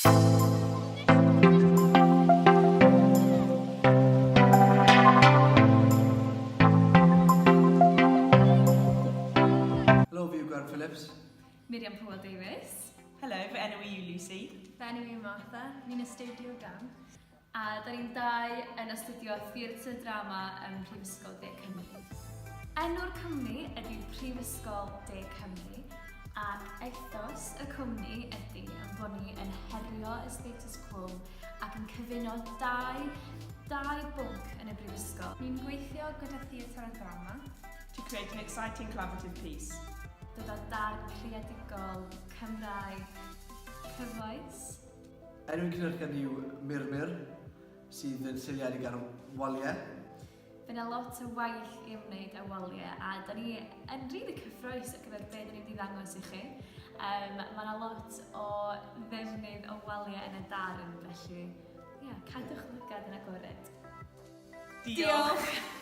Helo, fi yw Gwen Phillips. Miriam Powell Davies. Helo, fy enw i yw Lucy. Fy enw i yw Martha. Ni'n astudio dawns. A da ni'n dau yn astudio Theatr Drama ym Mhrifysgol De Cymru. Enw'r cwmni ydy Prifysgol De Cymru ac ethos y cwmni ydy yn bod ni yn herio y status quo ac yn cyfuno dau, dau bwnc yn y brifysgol. Ni'n gweithio gyda theatr a ddrama. To create an exciting collaborative piece. Dod â darn creadigol Cymraeg cyfoes. Enw ein cynhyrchiad ni yw Murmur, sydd yn seiliedig ar waliau. Fe yna lot o waith i ymwneud â waliau a da ni yn rili cyffroes ar gyfer be da ni'n mynd i ddangos i chi. Um, mae yna lot o ddefnydd o waliau yn y darn, felly ia, cadwch lygad yn agored. Diolch! Diolch.